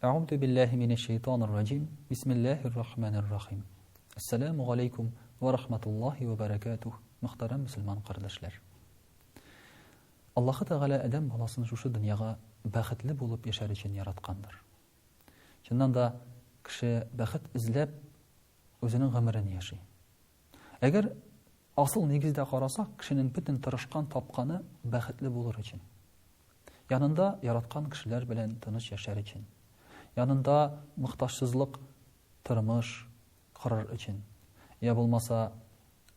Әгъузу биллаһи минәш шәйтанир раҗим. Бисмиллаһир рахманир рахим. Ассаламу алейкум ва рахматуллаһи ва баракатух. Мөхтәрәм мөселман кардәшләр. Аллаһы Тәгалә адәм баласын шушы дөньяга бәхетле булып яшәр өчен яраткандыр. Чыннан да кеше бәхет эзләп үзенең гомерен яши. Әгәр асыл нигездә карасак, кешенең бөтен тырышкан тапканы бәхетле булыр өчен. Янында яраткан кешеләр белән тыныч яшәр өчен. Янында мохтаҗсызлык тормыш корыр өчен. Я булмаса,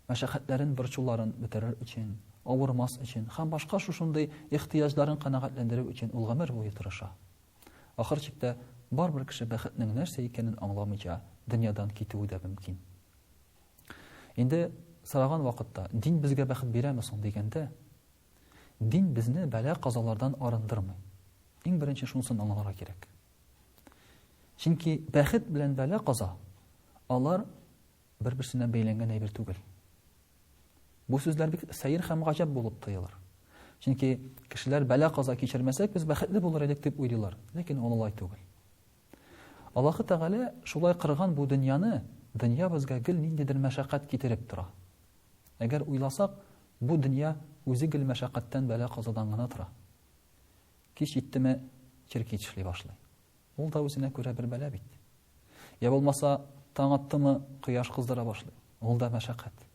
мәшәкатьләрен, борчуларын бетерер өчен, авырмас өчен һәм башка шушындый ихтыяҗларын канәгатьләндерү өчен ул гомер буе тырыша. Ахыр чиктә, барыбер кеше бәхетнең нәрсә икәнен аңламыйча дөньядан китүе дә мөмкин. Инде сораган вакытта, дин безгә бәхет бирәме соң дигәндә, дин безне бәла-казалардан арындырмый. Иң беренче шунысын аңларга кирәк. Чөнки бәхет белән бәла-каза алар бер-берсенә бәйләнгән әйбер түгел. Бу сүзләр бик сәер һәм гаҗәп булып тоелыр. Чөнки кешеләр бәла-каза кичермәсәк, без бәхетле булыр идек дип уйлыйлар. Ләкин ул алай түгел. Аллаһы Тәгалә шулай кырган бу дөньяны, дөнья безгә гел ниндидер мәшәкать китереп тора. Әгәр уйласак, бу дөнья үзе гел мәшәкатьтән, бәла-казадан гына тора. Кич җиттеме, черки тешли башлый. Ул да үзенә күрә бер бәла бит. Я булмаса, таң аттымы, кояш кыздыра башлый. Ул да мәшәкать.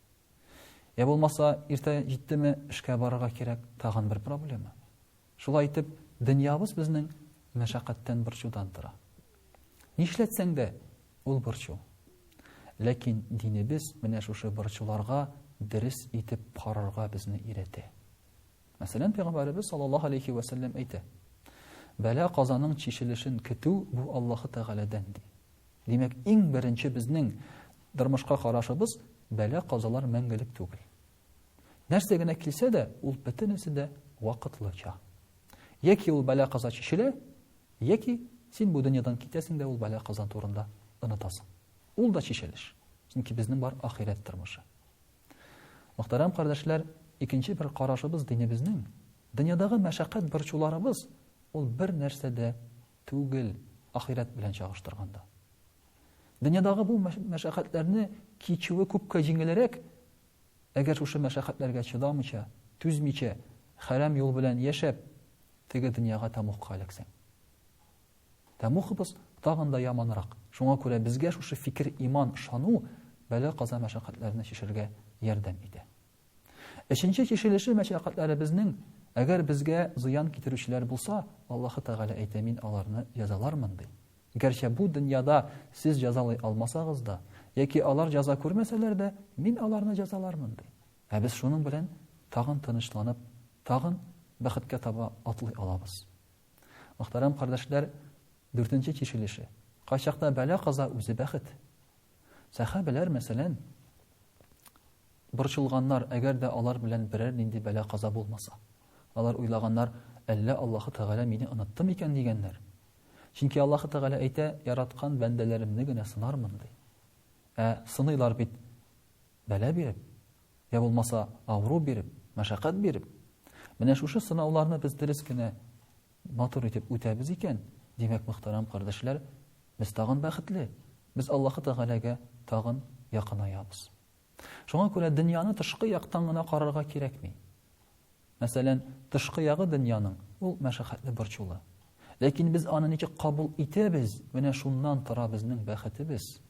Я булмаса, иртә җиттеме, эшкә барырга кирәк, тагын бер проблема. Шулай итеп, дөньябыз безнең мәшәкатьтән, борчудан тора. Нишләтсәң дә, ул борчу. Ләкин динебез менә шушы борчуларга дөрес итеп карарга безне өйрәтә. Мәсәлән, пәйгамбәребез саллаллаһу алейхи вә сәлләм әйтә: Бәла-казаның чишелешен көтү бу Аллаһы Тәгаләдән, ди. Димәк, иң беренче безнең тормышка карашыбыз бәла-казалар мәңгелек түгел. Нәрсә генә килсә дә, ул бөтенесе дә вакытлыча. Яки ул бәла-каза чишелә, яки син бу дөньядан китәсең дә ул бәла-каза турында онытасың. Ул да чишелеш. Чөнки безнең бар ахирәт тормышы. Мөхтәрәм кардәшләр, икенче бер карашыбыз динебезнең, дөньядагы мәшәкать борчуларыбыз ул бер нәрсә дә түгел ахирәт белән чагыштырганда. Дөньядагы бу мәшәкатьләрне кичүе күпкә җиңелрәк, әгәр шушы мәшәкатьләргә чыдамыйча, түзмичә, хәрам юл белән яшәп, теге дөньяга тәмугка эләксәң. Тәмугыбыз тагын да яманрак. Шуңа күрә безгә шушы фикер, иман, ышану бәла-каза мәшәкатьләрне чишергә ярдәм итә. Өченче чишелеше мәшәкатьләребезнең, әгәр безгә зыян китерүчеләр булса, Аллаһы Тәгалә әйтә, мин аларны җәзалармын, ди. Гәрчә бу дөньяда сез җәзалый алмасагыз да, яки алар җәза күрмәсәләр дә, мин аларны җәзалармын, ди. Ә без шуның белән тагын тынычланып, тагын бәхеткә таба атлый алабыз. Мөхтәрәм кардәшләр, дүртенче чишелеше. Кайчакта бәла-каза үзе бәхет. Сәхабәләр, мәсәлән, борчылганнар, әгәр дә алар белән берәр нинди бәла-каза булмаса. Алар уйлаганнар, әллә Аллаһы Тәгалә мине онытты микән дигәннәр. Чөнки Аллаһы Тәгалә әйтә, яраткан бәндәләремне генә сынармын, ди. Ә сыныйлар бит бәла биреп, я булмаса авыру биреп, мәшәкать биреп. Менә шушы сынауларны без дөрес кенә матур итеп үтәбез икән, димәк, мөхтәрәм кардәшләр, без тагын бәхетле, без Аллаһы Тәгаләгә тагын якынаябыз. Шуңа күрә дөньяны тышкы яктан гына карарга кирәкми. Мәсәлән, тышкы ягы дөньяның ул мәшәкатьле, борчулы. Ләкин без аны ничек кабул итәбез, менә шуннан тора безнең бәхетебез.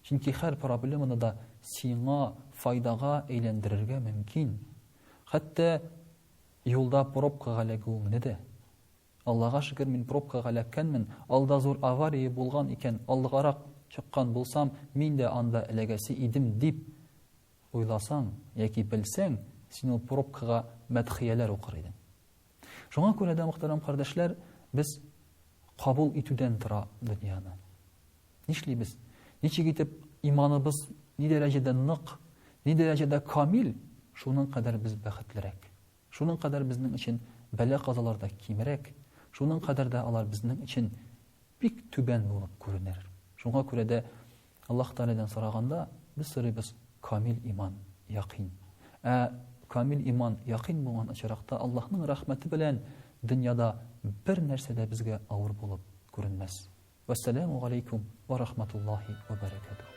Чөнки һәр проблеманы да сиңа файдага әйләндерергә мөмкин. Хәтта юлда пробкага эләгүеңне дә. Аллага шөкер, мин пробкага эләккәнмен, алда зур авария булган икән, алгарак чыккан булсам, мин дә анда эләгәсе идем дип уйласаң яки белсәң, син ул пробкага мәдхияләр укыр идең. Шуңа күрә дә, мөхтәрәм кардәшләр, без кабул итүдән тора дөньяны. Нишлибез? Ничек итеп иманыбыз ни дәрәҗәдә нык, ни дәрәҗәдә камил, шуның кадәр без бәхетлерәк. Шуның кадәр безнең өчен бәла-казалар да кимрәк, шуның кадәр дә алар безнең өчен бик түбән булып күренер. Шуңа күрә дә Аллаһ Тәгаләдән сораганда без сорыйбыз камил иман, якин. Ә камил иман, якин булган очракта Аллаһның рәхмәте белән дөньяда бер нәрсә дә безгә авыр булып күренмәс. Вәссәламү галәйкүм вә рахматуллаһи вә бәрәкәтүһ.